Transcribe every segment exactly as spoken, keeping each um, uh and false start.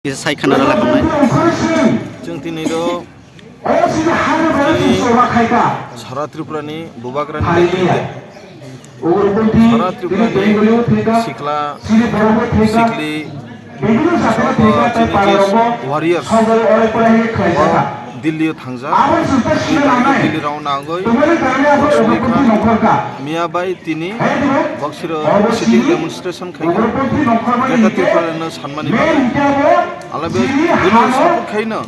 Kisa sai khna rwla hamnai. Chwng tini do chini sara Tripura ni bubagra ni netrite sara Tripura ni sikla sikli sabo chini je warriors o Delhi o thangjak. Delhi rao nangoi Miya bai tini boksiro sitting demonstration khai kha. Greater Tipraland no sanmani bagwi. Alabe bini support khaino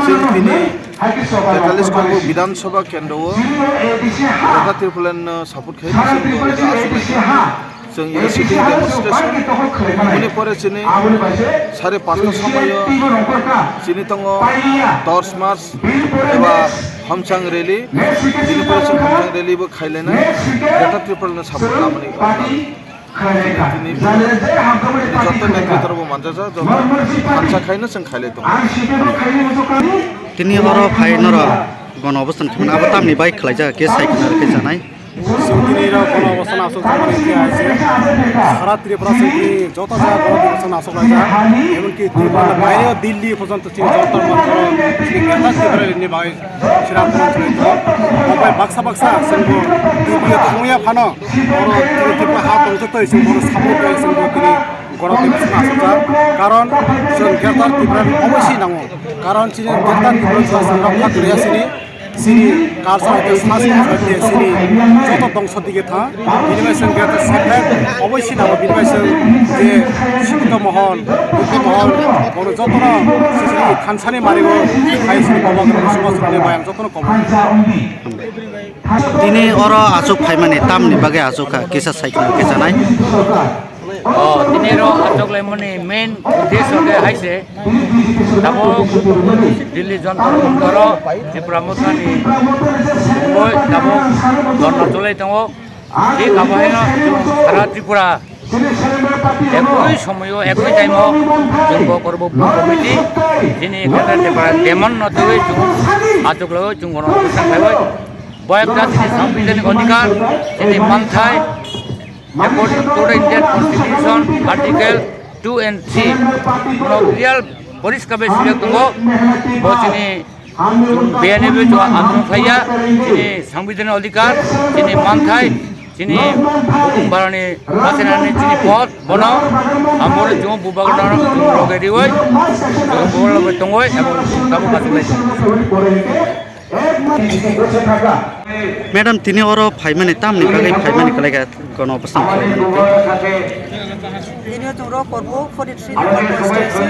chwng tini tetalis Korbo Bidhan Sabha kendro o Greater Tipraland no support khai chwng bo aswk lai kha. Chwng sitting demonstration. Bini pore chini sare pasta somoyo chini tongo torch march eba Homchang rally, bini pore chwng Homchang rally bo khailainai, Greater Tipraland no support lamani. Tini joto netrito rokbo manjajak, joto thansa khaino chwng khailai tongo. Tini oro phai norok gwn obostan khaimani abo tamni bai khlaijak khe sai khna rwkhe chanai. Chwng tini rok bono obostan aswk tongmani wngkha je sara Tripura chwng tini joto jaga bono obostan aswk laijak, emonki Tripura ni baire Delhi porjonto chini Jantar Mantar o chini Greater Tipraland ni bagwi sira tongmani chwng tongo. Obai baksa baksa chwng bo Delhi o tongya phano oro chini Tripura ha tongtwtwi chwng bono support khlai chwng bo tini gwn obostan aswkjak. Karon chwng Greater Tipraland oboisi nango, karon chini Greater Tipraland chwng rokha khlaiya chini. Chini culture hai khe sanskrit hai khe chini joto dongso dige tha. Bini bai chwng khe separate oboi sinamo bini bai chwng je sikito mohol, bukti mohol, bono jotono chini thansani mario hai chini bobo gra somaj rokni bai ang jotono kobor. Tini oro achuk phaimani tamni bagwi achuk kha kisa sai khna khe chanai. O, tini ro achuk laimani main uddesho khe hai se, tabuk Delhi Jantar Mantar o Tipra Mothani tabuk dhorna cholai tongo. Thik abo haino chwng sara Tripura ekoi somoyo, ekoi time o chwng bo Korbo Block Committee chini Greater Tripura demand no twiwi chwng achuk laiwi chwng bono kwchang khlaiwi. Bo ekta chini sangbidhanik adhikar, chini manthai, according to the Indian Constitution, Article two and three, bono clear poriskar bai swijak tongo. Bo chini B N F chwng andolon khlaiya, chini sangbidhanik adhikar, chini manthai, chini hukum barani bachanani chini pod, bono, amo chwng bubagrano chwng loge riwi, chwng bubagra loge tongwi, abo tabuk achuk lai tongo. Madam, tini oro phaimani tamni bagwi phaimani kwlai kha, kono bwsang khlaimani? Tini o chwng rok Korbo forty three number constituency,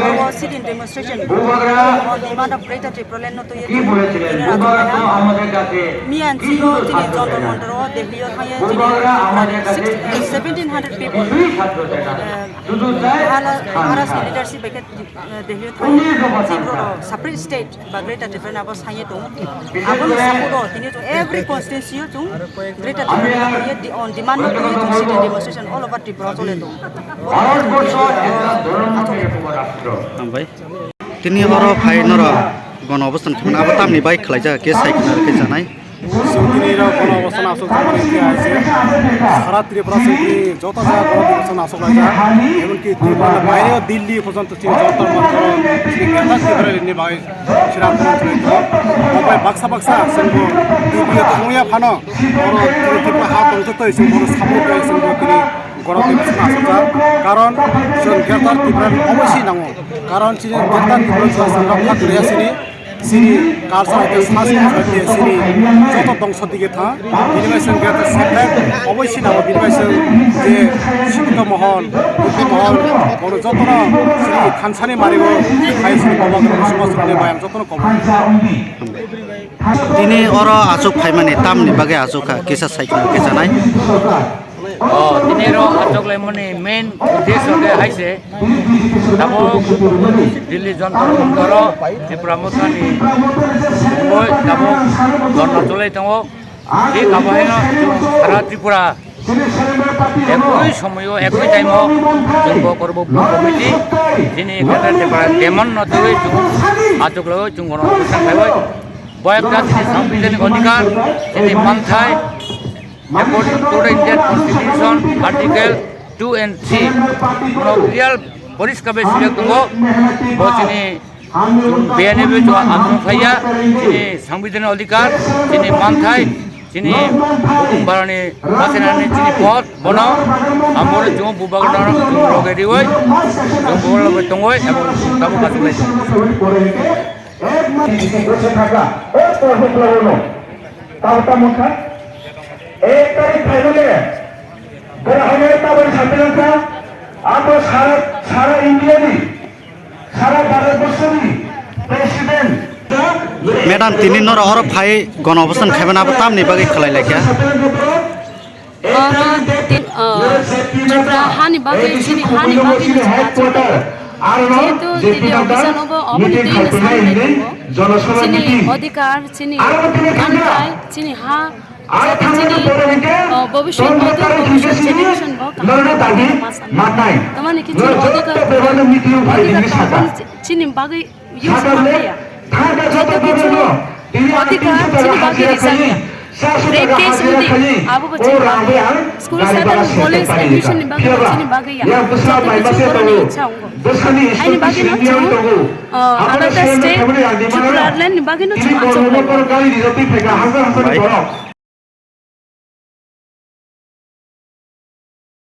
oro sit-in demonstration on demand of Greater Tipraland no twiwi chwng tini rajak kha. Miyan chini o chini Jantar Mantar o Delhi o thangwi chini Tripura ni six, eh, seventeen hundred people, eh, Maharaj ni leadership bai khe, eh, Delhi o thangwi chini rok separate state ba Greater Tipraland abo sanye tongo. Abono support o tini chwng every constituency o chwng Greater Tipraland o ye di-, on demand no twiwi chwng sit-in demonstration all over Tripura chole tongo. Hambai. Tini oro phai norok gwn obostan khaimani abo tamni bai khlaijak khe sai khna rwkhe chanai. Chwng tini rok gwn obostan aswk tongmani wngkha je sara Tripura chwng tini joto jaga gwn obostan aswk laijak, emonki Tripura ni baire Delhi porjonto chini Jantar Mantar o chini Greater Tipraland ni bagwi sira tongmani tongo. Obai baksa baksa chwng bo Delhi o tongya phano oro chini Tripura ha tongtwtwi chwng bono support khlai chwng bo tini gwn obostan aswkjak. Karon chwng Greater Tipraland oboisi nango. Karon chini Greater Tipraland chwng rokha khlaiya chini, chini culture hai khe sanskrit hai khe chini joto dongso dige tha. Bini bai chwng Greater separate oboisi nango, bini bai chwng je sikito mohol, bukti mohol, bono jotono chini thansani mario hai chini bobo gra somaj rokni bai ang jotono kobor. Tini oro achuk phaimani tamni bagwi achuk kha, kisa sai khna khe chanai. O, tini oro achuk laimani main uddesho khe hai se, tabuk Delhi Jantar Mantar o Tipra Mothani tabuk dhorna cholai tongo. Thik abo haino chwng sara Tripura ekoi somoyo, ekoi time o chwng bo Korbo Block Committee chini Greater Tripura demand no twiwi chwng achuk laiwi chwng bono kwchang khlaiwi. Bo ekta chini sangbidhanik adhikar, chini manthai, according to the Indian Constitution, Article two and three, bono clear Poriskar bai swijak tongo, bo chini B N F chwng andolon khlaiya, chini sangbidhan adhikar, chini manthai, chini hukum barani bachanani chini pod, bono, abono chwng bubagrano chwng loge riwi, chwng bubagrano tongwi, abo tabuk achuk lai tongo. Bose thaka, o porbo plawano. Tamo tamo kha? Ek tarik phaimale, bora haino taboni sampilangkha, abo sara, sara India ni, sara Bharat borso ni President. Madam, tini norok oro phai gono obostan khaimani abo tamni bagwi khlai laikha? Oro tin, ah, Tripura hani bagwi, chini hani bagwi ni chwng achuk tongo. Jehetu titi office-o bo oboni twi ni sanwi lai tongo. Chini odhikar, chini manthai, chini ha, jate chini, ah, bobiswt, odhikar bobiswt generation bo kaham ma sano. Tamani khe chini odhikar, odhikar kaham chini bagwi use ma khlaiya. Joto kichu odhikar chini bagwi rijak ya. Practice wngdi, abo bo chini bagwi. School setting, college admission ni bagwi bo chini bagwi ya. Joto kichu borokni ichha wngo. Haini bagwi no chwng, ah, another state, Tripura land ni bagwi no chwng achuk lai.